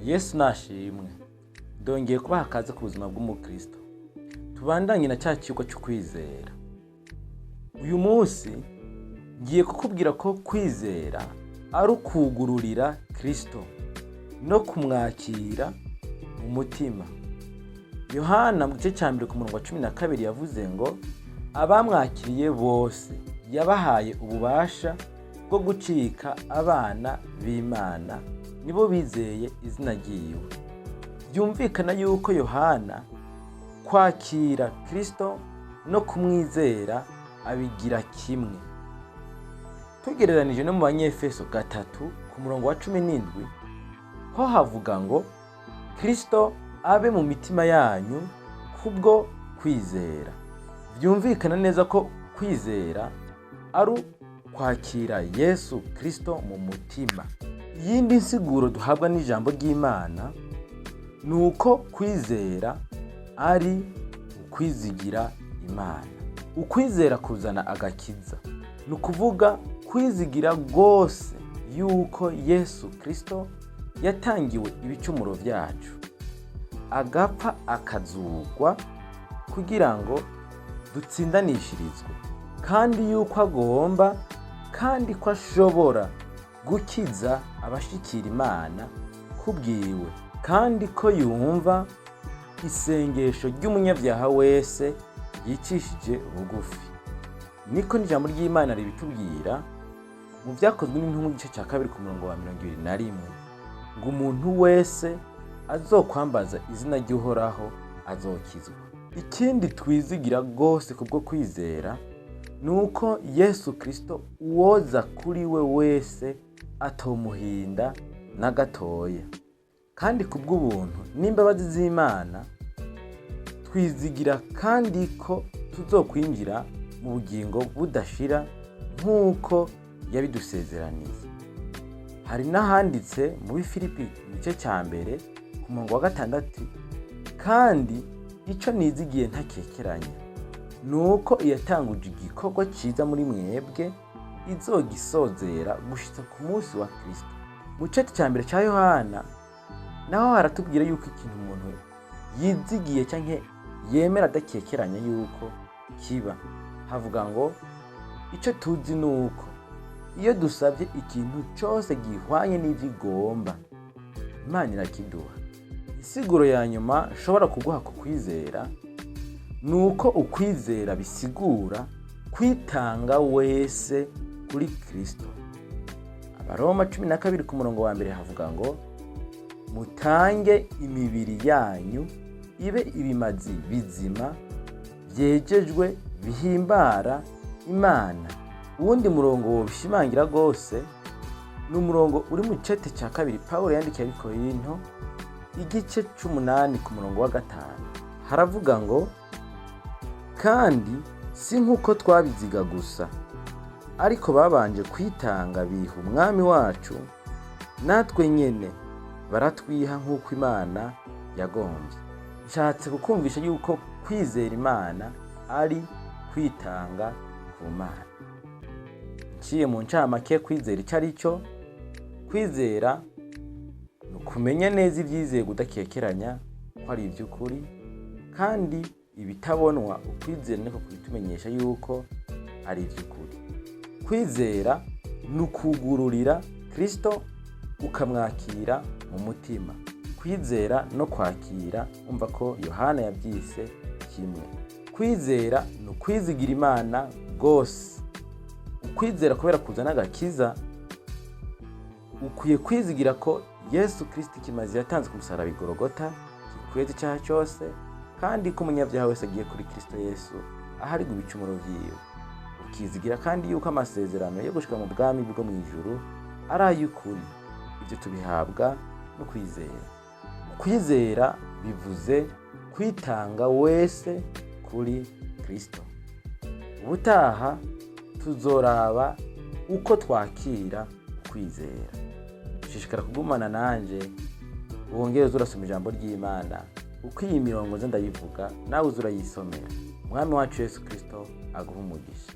Yesu nashimwe. Ndongeye kubaha akaze ku buzima bw'umukristo. Tubandanye na cya kigo cyo kwizera. Uyu munsi ngiye kukubwira ko kwizera ari ukugururira Kristo no kumwakira mu mutima. Yohana mu gice cya 1 ku murongo wa 12 yavuze ngo: "Abamwakiriye bose yabahaye ububasha bwo gucika abana b'Imana, nibo bizeye izina ryiwe." Byumvikana yuko Yohana kwakira Kristo no kumwizera abigira kimwe. Tugereranije no mu Banyefeso 3 ku murongo wa 17, ho havuga ngo: "Kristo abe mu mitima yanyu kubwo kwizera." Byumvikana neza ko kwizera ari kwakira Yesu Kristo mu mutima. Iyindi nsiguro duhabwa n'ijambo ry'Imana ni uko kwizera ari ukwizigira Imana. Ukwizera kuzana agakiza, ni ukuvuga kwizigira rwose yuko Yesu Kristo yatangiwe ibicumuro byacu, agapfa, akazugwa kugira ngo dutsindanishirizwe, kandi yuko agomba kandi ko ashobora gukiza abashikira Imana kubwiwe, kandi ko yumva isengesho ry'umunyabyaha wese yicishije bugufi. Niko n'ijambo ry'Imana ribitubwira mu Byakozwe n'Intumwa igice cya 2 ku murongo wa 21 ngo: "Umuntu wese azokwambaza izina ry'Uhoraho azokizwa." Ikindi twizigira rwose kubwo kwizera ni uko Yesu Kristo uwoza kuri we wese atomuhinda na gatoya. Kandi kubw'ubuntu n'imbabazi z'Imana twizigira kandi ko tuzokwinjira mu bugingo budashira nk'uko yabidusezeraniye. Hari n'ahanditse muri Filipi igice cya 1 ku murongo wa 6: "Kandi icyo nizigiye ntakekeranya ni uko iyatanguje igikorwa cyiza muri mwebwe izogisozera gushitsa ku munsi wa Kristo." Mu cete cya 1 cya Yohana naho haratubwira yuko ikintu umuntu yizigiye cyangwa yemera adakekeranya yuko kiba. Havuga ngo: "Icyo tuzi ni uko iyo dusabye ikintu cyose gihwanye n'ibyo igomba, Imana irakiduha." Insiguro ya nyuma nshobora kuguha ku kwizera ni uko ukwizera bisigura kwitanga wese kuri Kristo. Abaroma 12 ku murongo wa 1 havuga ngo: "Mutange imibiri yanyu ibe ibimazi bizima byejejwe bihimbara Imana." Uwundi murongo wobishimangira rwose ni umurongo uri mu cete cya 2 Pawulo yandikiye Abikorinto igice c'8 ku murongo wa 5. Haravuga ngo: "Kandi si nk'uko twabiziga gusa, ariko babanje kwitanga biha Umwami wacu, natwe nyene baratwiha nk'uko Imana yagombye." Nshatse kukumvisha yuko kwizera Imana ari kwitanga ku Mana. Nciye mu ncamake kwizera icyo ari cyo: kwizera ni ukumenya neza ibyizerwa udakekeranya ko ari iby'ukuri, kandi ibitabonwa ukwizera niko kubitumenyesha yuko ari iby'ukuri. Kwizera ni ukugururira Kristo ukamwakira mu mutima. Kwizera no kwakira, umva ko Yohana yabyise kimwe. Kwizera ni ukwizigira Imana rwose. Ukwizera kubera kuzana agakiza, ukwiye kwizigira ko Yesu Kristo ikimazi yatanze ku musaraba i Gorogota gikweza icyaha cyose, kandi ko umunyabyaha wese agiye kuri Kristo Yesu aharirwa ibicumuro vyiwe. Ukizigira kandi yuko amasezerano yo gushika mu bwami bwo mu ijuru ari ay'ukuri. Ibyo tubihabwa no kwizera. Ukwizera bivuze kwitanga wese kuri Kristo. Ubutaha tuzoraba uko twakira ukwizera. Shishikara kugumana nanje, wongere uze urasoma ijambo ry'Imana. Uko iyi mirongo nze ndayivuga, nawe uze urayisomera. Umwami wacu Yesu Kristo aguha umugisha.